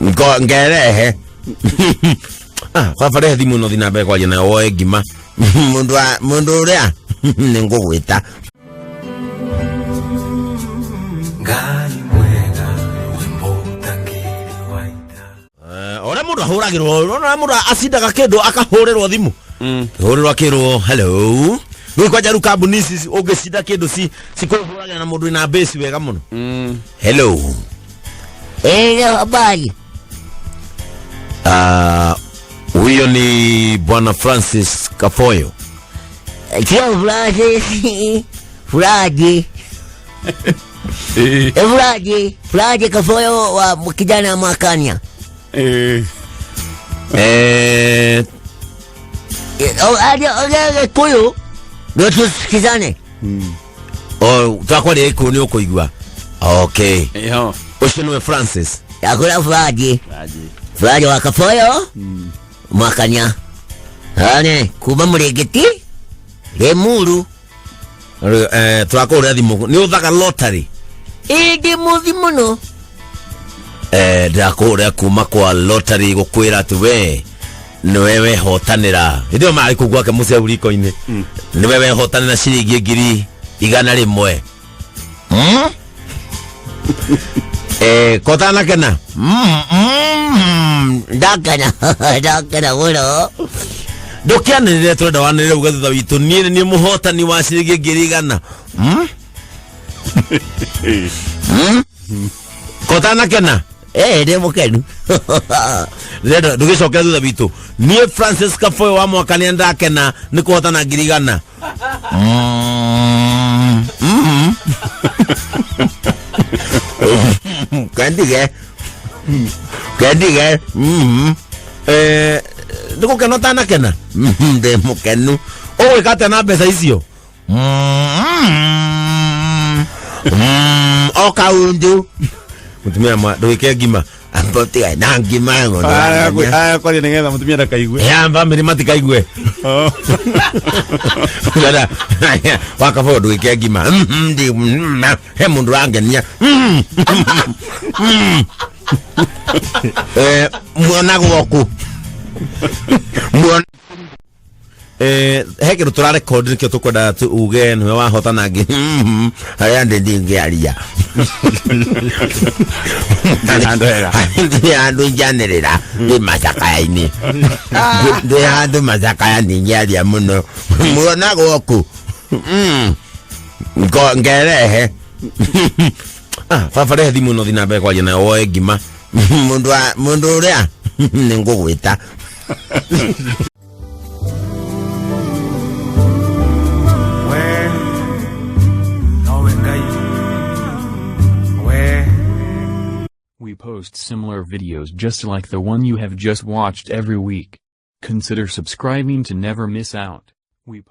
Ngerehe. Ah, baba rehe thimũ ĩno thiĩ na mbere kwaria nayo woe ngima. Mũndũ wa mũndũ ũrĩa nĩ ngũgwĩta. Ngai mwega wĩmbo ũtangĩri wa ita. Ũrĩa mũndũ ahũragĩrwo, ũrĩa mũndũ acindaga kĩndũ akahũrĩrwo thimũ. Hũrĩrwo akĩrwo hello. Rĩu kwanja rĩu kambuni ici ũngĩcinda kĩndũ ci cikũhũragĩra na mũndũ wĩna mbĩci wega mũno. Hello. Eh, habari. Ah, huyo ni Bwana Francis Kafoyo. Sio Francis. Furaji. Eh, Eh, Furaji. Furaji Kafoyo wa kijana Mwakania. eh. Eh, Eh, oh, aje ongea Gikuyu. Ndio tusikizane. oh, twakwaria Gĩkũyũ nĩ ũkũigua. Okay. Eho. Ũcio nĩwe Francis. Yakula Furaji. Furaji. Furaji wa Kafoyo. Mwakania. Ane, kuma Murigiti. Limuru. Rĩu, eh, tũrakũhũrĩra thimũ nĩ ũthaga lottery. Ĩ ndĩ mũthi mũno. Eh, ndĩrakũhũrĩra kuma kwa lottery gũkwĩra atĩ we nĩwe wehotanĩra hĩndĩ ĩyo marĩ kũu gwake mũciĩ hau riko-inĩ nĩwe wehotanĩra ciringi 100,000. Mm? Eh, kotanakena. Ndakena, ndakena mũno. Ndũkĩanĩrĩre twenda wanĩrĩre uge thutha witũ niĩ nĩ niĩ mũhotani wa ciringi 100,000. Mm? Mm? Kotanakena. Eh, ndĩ mũkenu. Ndĩrenda ndũgĩcokera thutha witũ niĩ Francis Kaboyo wa mwaka nĩ ndakena nĩ kũhotana 100,000. Mm. Mm. Kendige kendige. Mm. Eh, nĩ gũkena ũtanakena? Mm, ndĩ mũkenu. Ũgwĩka atĩa na mbeca icio? Mm. Mm, o kaundu mũtumia ndũgĩke ngima ambotiga na ngima ng'ondo. Aya kwaria nĩgetha mũtumia ndakaigue. Ya bamĩrĩ matikaigue. Oh. Dada, wakaba ndũgĩke ngima. Mm, he mũndũ ũrangenia. Mm, mm. Eh, muonagwo kũ? Muona Eh, he kĩndũ tũrarekondi nĩkĩo tũkwenda uge nĩwe wahotana ngĩ harĩa ndĩ ndingĩaria. Ndĩ handũ hega. Ndĩ handũ ingĩanĩrĩra ndĩ macakaya-inĩ. Ndĩ handũ macakaya ndingĩaria mũno. Muonagwo kũ? Mm. Ngerehe. Ah, baba rehe thimũ ĩno thiĩ na mbere kwaria nayo woe ngima. Mũndũ wa mũndũ ũrĩa nĩ ngũgwĩta. We nowe Ngai. We We post similar videos just like the one you have just watched every week. Consider subscribing to never miss out. We